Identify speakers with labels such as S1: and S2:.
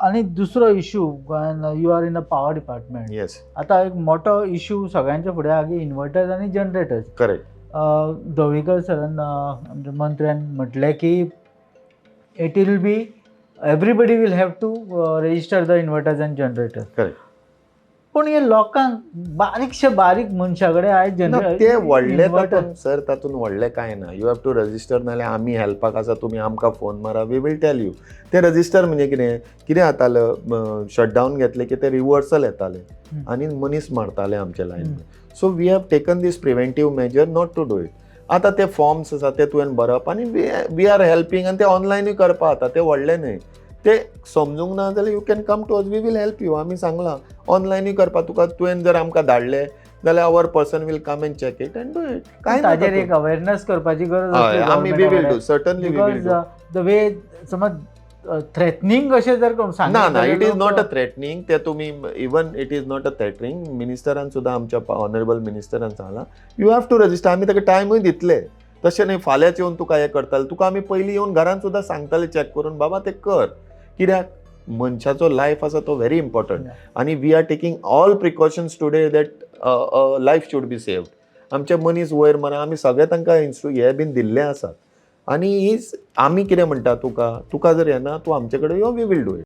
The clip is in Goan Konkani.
S1: आनी दुसरो इशू, गोंयान you are in a power department.
S2: Yes.
S1: आतां एक मोठो इशू सगळ्यांच्या फुडें आहा की इन्वर्टर्स आनी जनरेटर्स.
S2: करेक्ट.
S1: ढवळीकर सरान, आमच्या मंत्र्यान म्हटलें की it will be everybody will have to register the inverters and generators.
S2: Correct.
S1: पूण हे लोकांक बारीकशे बारीक मनशा कडेन आयज
S2: ना,
S1: जनरेटर
S2: ते व्हडले तातूंत सर, तातूंत व्हडलें कांय ना. You have to register, नाल्यार आमी हेल्पाक आसा. तुमी आमकां फोन मारा, we will tell you. ते रजिस्टर म्हणजे कितें कितें जातालें, शटडावन घेतलें की ते रिवर्सल येताले आनी मनीस मारताले आमचे line. So we have taken this preventive measure not to do it. आतां ते फॉर्म्स आसा, ते तुवें भरप आनी we are helping आनी ते ऑनलायनूय करपा जाता. ते व्हडले न्हय. ते समजूंक ना जाल्यार you can come to us, we will help you. आमी सांगलां, ऑनलायनूय करपा तुका. तुवें जर आमकां धाडले जाल्यार our person will come and check it and do it. काय ना.
S1: ताजेर एक अवेरनेस करपाची गरज.
S2: हय, आमी we will do, certainly we will
S1: because
S2: do.
S1: The way समज थ्रेटनिंग अशें जर कोण सांगीत
S2: ना ना,
S1: जाल्यार
S2: it is not a
S1: लोक-
S2: थ्रेटनिंग. ते तुमी, even it is not a threatening. मिनिस्टरान सुद्दां, आमच्या ऑनरेबल मिनिस्टरान सांगलां, you have to register. आमी ताका टायमूय दितले. तशें न्हय फाल्यांच येवन तुका हें करताले. तुका आमी पयलीं येवन घरान सुद्दां सांगताले चॅक करून, बाबा ते कर, कित्याक मनशाचो लायफ आसा तो व्हेरी इम्पॉर्टंट आनी we are taking all precautions today that life should be saved. आमचे मनीस वयर मरा, आमी सगळे तांकां इन्स्ट्रु हे बीन दिल्ले आसात. आनी ही आमी कितें म्हणटा, तुका तुका जर येना, तूं आमचे कडेन यो, we will do it.